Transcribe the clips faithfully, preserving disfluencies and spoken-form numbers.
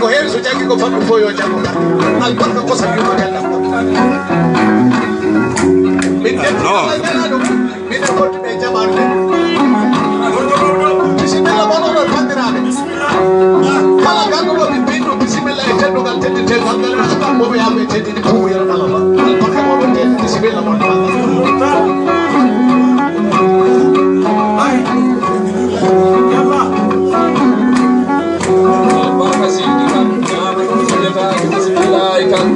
Ko heen so jaggi ko fotde fof yo jaggo tan. Albarka ko sabi ko jaggal. Min ƴettu Allah ñalaaɗo min e fottuɓe e jamaanu nde. Bisimilla mon oɗon banndiraaɓe. Kala ganduɗo ɓe mbinno bisimilla e teddugal teddintegal ngal e sukaaɓe mboɓe yaaɓe teddini buubu yero Allah ba. Albarka oɗon teddini bisimilla mon. Albarka seydi kan, ñaama ɗum so defaaki, bisimillahi kan.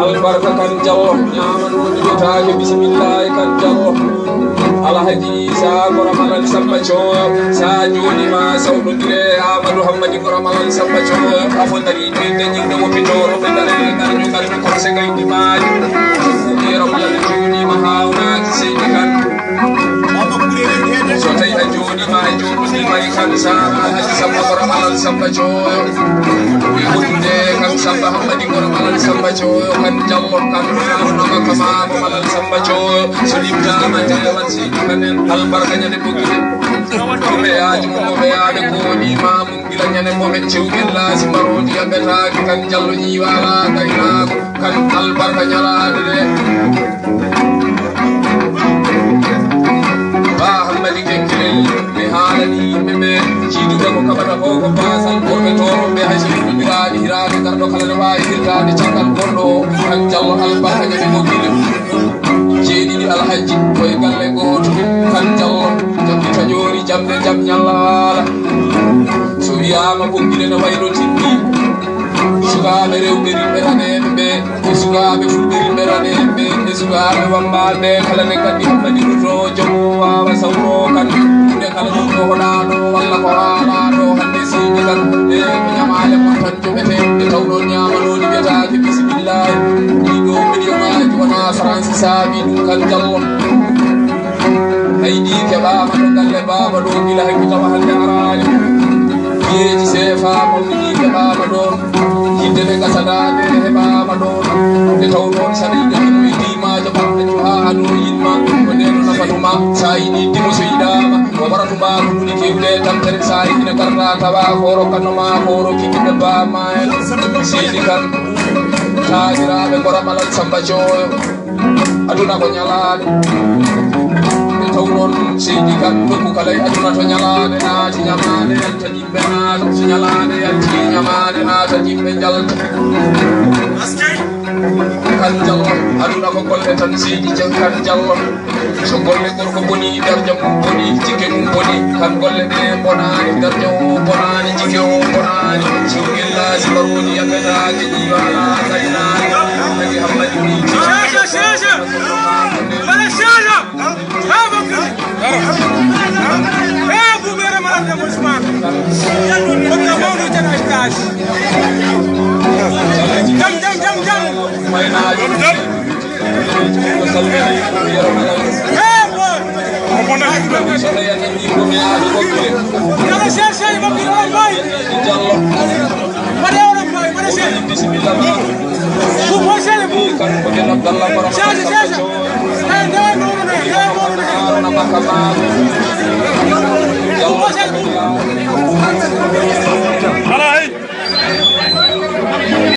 Albarka kan Jallo, ñaama ɗum so defaaki, bisimillahi kan Jallo. Alhaji Isa Kora Malal Samba Coyo, sa jooni ma sawɗondire Amadou Hammadi Kora Malal Samba Coyo, afo dari ɓe dañi ɗo wopitoro ɓe dare garño garño korse gaydi maaji. Yero Malal jooni ma hawnaaki seydi kan. So tawi a jooɗiima e jooɗude may kan Samba Alhaji Samba Kora Malal Samba Coyo. E wondude kan Samba Hammadi Kora Malal Samba Coyo kan Jallo kan Haruna Makka Maamo Malal Samba Coyo. So limtaama teewan si kan en albarka ñande ɓoggi. Ko ɓeyaaji mo ko ɓeyaaɓe ko woni maamu gila ñande mo ɓe cewgel laasi mbaroodi yaɓɓetaake kan Jallo ñiiwa alaa gaynaako. Kan albarka ñalaande nde. Ba Hammadi Kenkirel, mi haalani yimɓe ɓe, jiiduɓe ko kaɓata ko, ko baasal, worɓe tooroɓe, hay so yimɓe biraani hiraade, garɗo kala ne waawi hirtaade caggal gonɗo o, kan Jallo albarka ñande mo gila. Jeeɗiɗi alhajji, koye galle gooto, kan Jallo, jamɗi taƴoori, jamɗe jam ñalla waala. So wiyaama ko gila ne wayno timmi, sukaaɓe rewɓe rimɓe raneeɓe ɓe, e sukaaɓe fulɓe rimɓe raneeɓe ɓe, e sukaaɓe wammbaaɓe ɓe, kala ne nganndi Hammadi Ruto, joom o waawa sawro kan. Nde kala ɗum ko hoɗaaɗo walla ko haalaaɗo hannde seydi kan, e ko ñamaale mon tan joɓete, nde tawnoo ñaamanooɗi wiyetaake bisimillahi. Ɗii ɗoo miliyonaaji wonaa Faransi saabii ɗum kan Jallo. Hay ɗi keɓaama to galle baaba ɗo gila hay ko tawa hannde araani. Piyeeji seefa mawɗi ɗi keɓaama ɗoon. Yidde ɓe gasanaade ɓe heɓaama ɗoon. Nde taw noon saɗa yiɗa ɗum e diimaajo ɓamɗo haa ado yiɗma. Ko ndeen o nafatuma. So a yiɗi dimo so yiɗaama. O waratu mbaaru ɗum kewde tamtere so a yiɗi na garta tawa ko rokkanno ma ko rokki kinde baama en. Seydi kan. Taaniraaɓe Kora Malal Samba Coyo. Aduna ko ñalaande. Nde taw noon seydi kan nokku kala e aduna to ñalaande naati ñamaande yalta yimɓe naata. So ñalaande yalti ñamaande naata yimɓe njalta. Kan Jallo aduna ko golle tan seydi Jan kan Jallo. So golle gorko boni darja mum boni jikke mum boni kan golle ɗe bonaani darja o bonaani jikke o bonaani. So gellaaji mbaroodi yakkataake ɗi wala kaynaani. Hammadi Hammadi ni. Seydi Seydi. Mbaɗa Seydi. Haa Bakri. Haa Boubaira Malal Deme Ousmane. Bakri mawɗo tan ay kaas. Jam, jam, jam, jam. Haa boy. Mbaɗa Seydi Seydi Bakri on boy. Mbaɗa oɗon boy, mbaɗa Seydi. Ko boy Seydi Bou. Seydi, Seydi. Hey, ndewe mawɗo ne, ndewe mawɗo ne. Ko boy Seydi Bou.